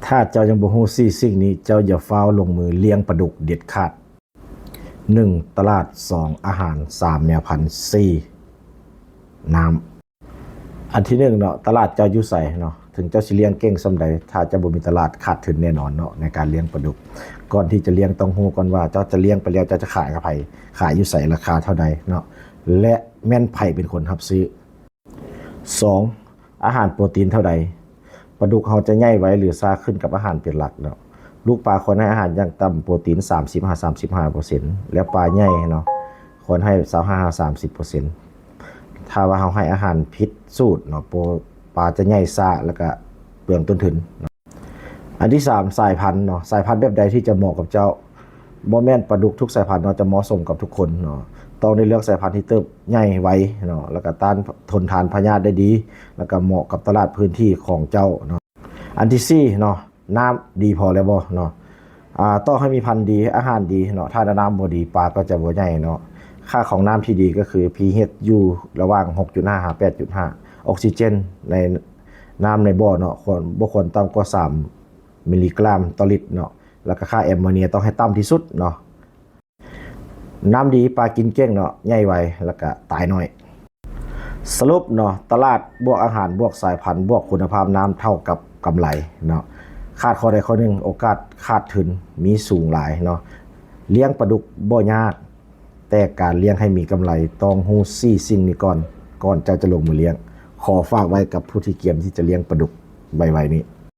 ຖ້າເຈົ້າຍັງບໍ່ຮູ້ສີ່ສິ່ງນີ້ ເຈົ້າຢ່າຟ້າວລົງມືລ້ຽງປາດຸກເດັດຂາດ. ໜຶ່ງ ຕະຫຼາດ, ສອງ ອາຫານ, ສາມ ແນວພັນ, ສີ່ ນ້ຳ. ອັນທີໜຶ່ງເນາະ ຕະຫຼາດເຈົ້າຢູ່ໃສເນາະ? ເຖິງເຈົ້າຊິລ້ຽງເກັ່ງສ່ຳໃດ ຖ້າເຈົ້າບໍ່ມີຕະຫຼາດ ຂາດທຶນແນ່ນອນເນາະ ໃນການລ້ຽງປາດຸກ. ກ່ອນທີ່ຈະລ້ຽງ ຕ້ອງຮູ້ກ່ອນວ່າເຈົ້າຈະລ້ຽງໄປແລ້ວ ເຈົ້າຈະຂາຍໃຫ້ໃຜ, ຂາຍຢູ່ໃສ, ລາຄາເທົ່າໃດເນາະ ແລະ ແມ່ນໃຜເປັນຄົນຮັບຊື້. ສອງ ອາຫານໂປຣຕີນເທົ່າໃດ? ປາດຸກເຮົາຈະໃຫຍ່ໄວ ຫຼື ຊ້າ ຂຶ້ນກັບອາຫານເປັນຫຼັກເນາະ. ລູກປາຄວນໃຫ້ອາຫານຢ່າງຕ່ຳໂປຣຕີນສາມສິບຫາສາມສິບຫ້າເປີເຊັນ ແລະ ປາໃຫຍ່ເນາະ ຄວນໃຫ້ຊາວຫ້າຫາສາມສິບເປີເຊັນ. ຖ້າວ່າເຮົາໃຫ້ອາຫານຜິດສູດເນາະ ໂປ ປາຈະໃຫຍ່ຊ້າ ແລ້ວກະເປືອງຕົ້ນທຶນເນາະ. ອັນທີສາມ ສາຍພັນເນາະ, ສາຍພັນແບບໃດທີ່ຈະເໝາະກັບເຈົ້າ? ບໍ່ແມ່ນປາດຸກທຸກສາຍພັນເນາະ ຈະເໝາະສົມກັບທຸກຄົນເນາະ. ຕ້ອງໄດ້ເລືອກສາຍພັນທີ່ເຕີບໃຫຍ່ໄວເນາະ ແລ້ວກະຕ້ານ ທົນທານພະຍາດໄດ້ດີ ແລ້ວກະເໝາະກັບຕະຫຼາດພື້ນທີ່ຂອງເຈົ້າເນາະ. ອັນທີສີ່ເນາະ, ນ້ຳດີພໍແລ້ວບໍ່ເນາະ? ອາ ຕໍ່ໃຫ້ມີພັນດີ, ອາຫານດີເນາະ, ຖ້ານ້ຳບໍ່ດີ ປາກໍຈະບໍ່ໃຫຍ່ເນາະ. ຄ່າຂອງນ້ຳທີ່ດີກໍຄື pH ຢູ່ລະຫວ່າງຫົກຈຸດຫ້າຫາແປດຈຸດຫ້າ, ອອກຊີເຈນໃນນ້ຳໃນບໍ່ເນາະ ຄວນ ບໍ່ຄວນຕ່ຳກວ່າສາມມິລລີກຣາມຕໍ່ລິດເນາະ, ແລ້ວກໍຄ່າແອມໂມເນຍຕ້ອງໃຫ້ຕ່ຳທີ່ສຸດເນາະ. ນ້ຳດີ ປາກິນເກັ່ງເນາະ, ໃຫຍ່ໄວ ແລ້ວກະຕາຍໜ້ອຍ. ສະຫຼຸບເນາະ, ຕະຫຼາດບວກອາຫານບວກສາຍພັນບວກຄຸນນະພາບນ້ຳເທົ່າກັບກຳໄລເນາະ. ຂາດຂໍ້ໃດຂໍ້ໜຶ່ງ ໂອກາດຂາດທຶນມີສູງຫຼາຍເນາະ. ລ້ຽງປາດຸກບໍ່ຍາກ, ແຕ່ການລ້ຽງໃຫ້ມີກຳໄລຕ້ອງຮູ້ສີ່ສິ່ງນີ້ກ່ອນ, ກ່ອນເຈົ້າຈະລົງມືລ້ຽງ. ຂໍຝາກໄວ້ກັບຜູ້ທີ່ກຽມທີ່ຈະລ້ຽງປາດຸກໄວໆນີ້.